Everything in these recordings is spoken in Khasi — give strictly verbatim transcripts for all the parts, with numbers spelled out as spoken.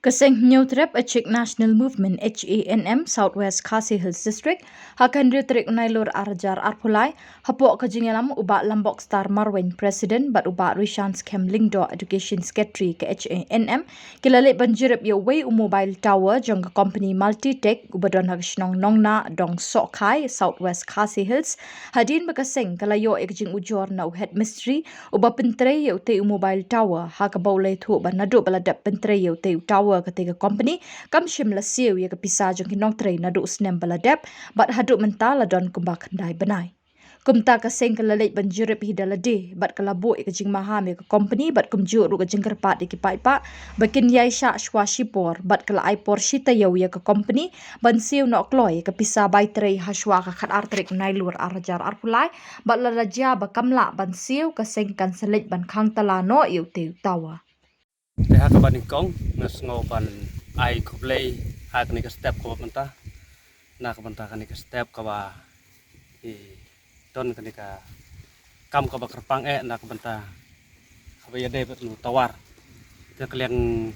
Ka seng Hynñiewtrep Achik National Movement, H A N M, South West Khasi Hills District, ha ka hynriew tarik u Nailur arhajar arphew lai, hapoh ka jingïalam u Bah Lambok Star Marwein, President, bad u Bah Rishan Skhem Lyngdoh, Education Secretary ka H A N M, ki la leit ban jurip ïa uwei u mobile tower jong ka company Multitech uba don ha ka shnong Nongna, Dong Sohkhai, South West Khasi Hills, hadien ba ka seng ka la ïoh ïa ka jingujor na u head mistri uba pyntrei ïa utei u mobile tower, ha kaba u la ïathuh ba naduh ba la dep pyntrei ïa utei u tower katei ka company, kam shym la siew ïa ka pisa jong ki nongtrei naduh u snem ba la dep, bad haduh mynta la don kumba khyndai bnai. Kumta ka seng ka la leit ban jurip hi da lade, bad ka la buh ïa ka jingmaham ïa ka company, bad kumjuh ruh ka jingkyrpad ïa ki paidbah ba kin ïaishah shuwa shipor, bad ka la ai por shi taïew ïa ka company ban siew noh kloi ïa ka pisa bai trei ha shuwa ka khatar tarik Nailur arhajar arphew lai, bad lada jia ba kam lah ban siew, ka seng kan sa leit ban khang tala noh ïa utei u tower. Te ha kaba nyngkong nga sngew ban ai khublei ha kane ka step kaba mynta, na ka bynta kane ka step kaba i don kane ka kam kaba kyrpang eh na ka bynta kaba ïadei bad u tower. Te ka liang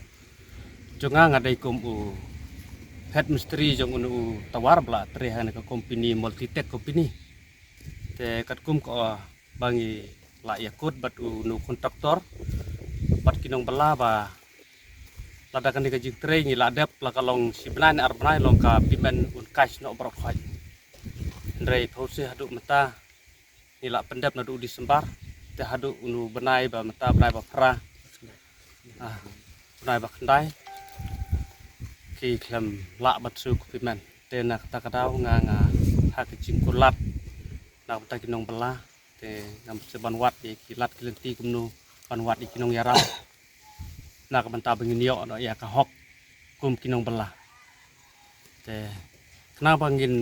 jong nga, nga dei kum u head mistri jong u tower ba la trei ha kane ka company, Multitech company. Te katkum ka ba ngi la ïakut bad u nu kontraktor bad ki nongbylla ba lada kane ka jingtrei ngi la dep, la ka long shi bnai ne ar bnai, long ka payment un cash noh baroh khoit. Hynrei phew shi haduh mynta ngi la pyndep naduh December, te haduh u nu bnai ba mynta, bnai ba phra, ah, bnai ba khyndai, ki khlem lah ban siew ka payment. Te na kata ka daw nga, nga ha ka jingkulat na ka bynta ki nongbylla, te ngam sngewsih ban wad ïa ki lad ki lynti kumno ban wad ïa ki nongïarap na ka bynta ba ngin ïoh noh ïa ka hok kum ki nongbylla. Te khnang ba ngin,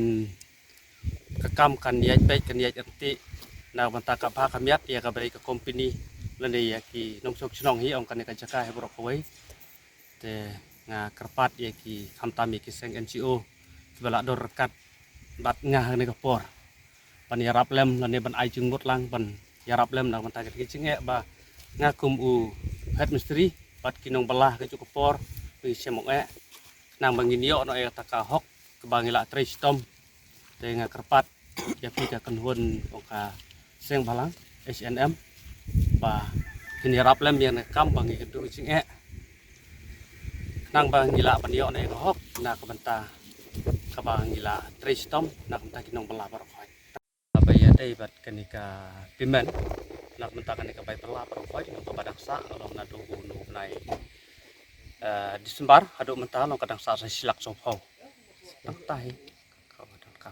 ka kam kan ïaid beit, kan ïaid ryntih na ka bynta ka bha ka miat ïa kaba dei ka company lane ïa ki nongshong shnong hi ong kane ka jaka hi baroh kawei. Te nga kyrpad ïa ki, khamtam ïa ki seng N G O kiba la don ryngkat bad nga ha kane ka por ban ïarap lem lane ban ai jingmut lang ban ïarap lem na ka bynta ka jingeh ba nga kum u head mistri bad ki nongbylla ha kajuh ka por ngi shem ong eh, khnang ba ngin ïoh noh ïa kata ka hok kaba ngi la trei shitom. Te nga kyrpad ïa phi ka kynhun ong ka seng bhalang H N M ba kin ïarap lem ïa kane ka kam ba ngi kyntu ka jingeh, khnang ba ngi lah ban ïoh noh ïa ka hok na ka bynta kaba ngi la trei shitom na ka bynta ki nongbylla baroh khoit. Ba ïadei bad kane ka payment na ka bynta kane ka bai bylla baroh khoit, na kaba dang sah, ka long naduh u nu bnai, eh, December haduh mynta, long ka dang sah sa shi lak sawphew. Dang tah hi. Ka ba dang ka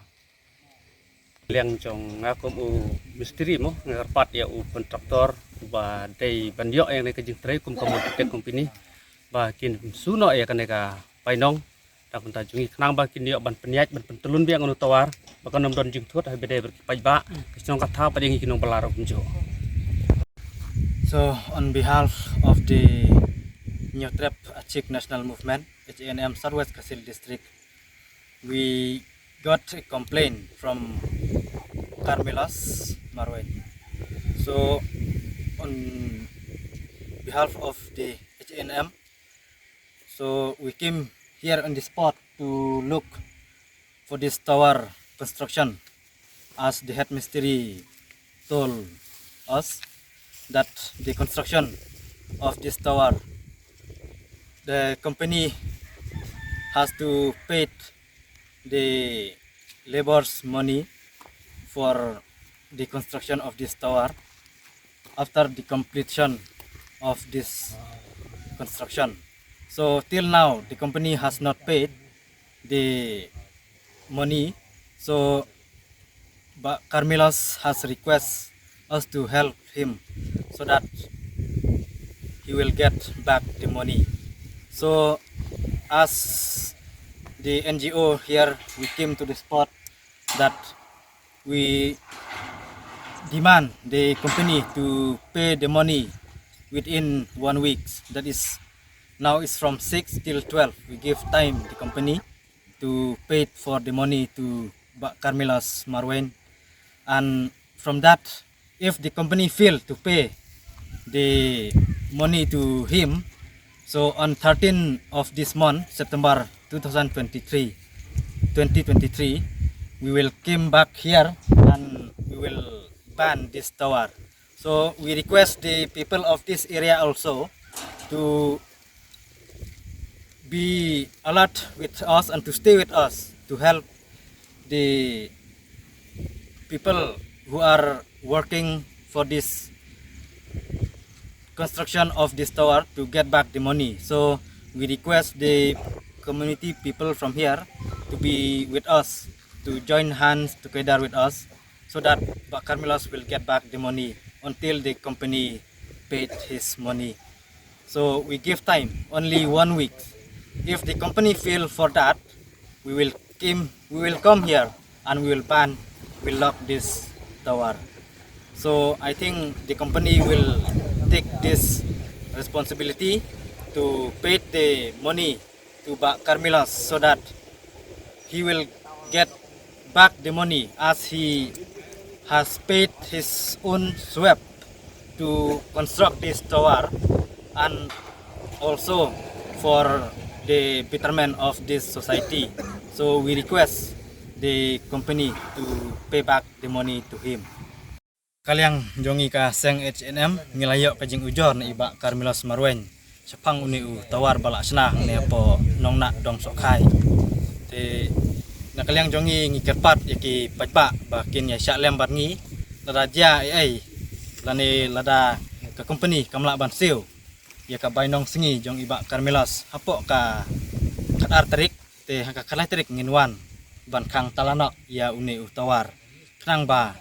liang jong nga kum u mistri mo, nga kyrpad ïa u kontraktor uba dei ban ïoh ïa kane ka jingtrei kum ka Multitech company ba kin siew noh ïa kane ka painong na ka bynta jong ngi, khnang ba kin ïoh ban pynïaid, ban pyntlun biang ïa u tower ba kan ym don jingthut ha ba dei bad ki paidbah, ki shnong ka thaw bad ïa ngi ki nongbylla ruh kumjuh. So on behalf of the Hynñiewtrep Achik National Movement, H A N M, Southwest Khasi Hills District, we got a complaint from Carmelos Marwein. So on behalf of the H A N M, so we came here on the spot to look for this tower construction, as the head mistri told us that the construction of this tower, the company has to pay the laborers money for the construction of this tower after the completion of this construction. So till now, the company has not paid the money. So, but Carmelos has request us to help him so that he will get back the money. So, as the N G O here, we came to the spot that we demand the company to pay the money within one week. That is, now it's from six till twelve. We give time the company to pay for the money to Ba-, Carmelos Marwein. And from that, if the company fail to pay the money to him, So on thirteenth of this month, September two thousand twenty-three, twenty twenty-three, we will came back here and we will ban this tower. So we request the people of this area also to be alert with us and to stay with us to help the people who are working for this construction of this tower to get back the money. So we request the community people from here to be with us, to join hands together with us, so that Bah Carmelos will get back the money until the company paid his money. So we give time, only one week. If the company fail for that, we will came, we will come here and we will ban, will lock this tower. So I think the company will take this responsibility to pay the money to Bah Carmelos so that he will get back the money as he has paid his own sweat to construct this tower and also for the betterment of this society. So we request the company to pay back the money to him. Ka liang jong ngi ka seng H N M ngi la ïoh ka jingujor na i Bah Carmelos Marwein shaphang une u tower ba la shna hangne hapoh Nongnah Dong Sohkhai. Te na ka liang jong ngi ngi kyrpad ïa ki paidbah ba kin ïa shah lem bad ngi, lada jia ei ei lane lada ka company kam lah ban siew ïa ka bainong sngi jong i Bah Carmelos hapoh ka khatar tarik, te ha ka khatlai tarik ngin wan ban khang tala noh ïa une u tower khnang ba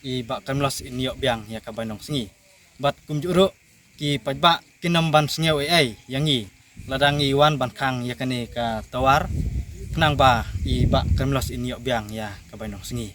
i Bah Carmelos in ïoh biang ïa ka bainong sngi. Bad kumjuh ruh ki paidbah kin ym ban sngew ei ei ïa ngi lada ngi wan ban khang ïa kane ka tower khnang ba i Bah Carmelos in ïoh biang ïa ka bainong sngi.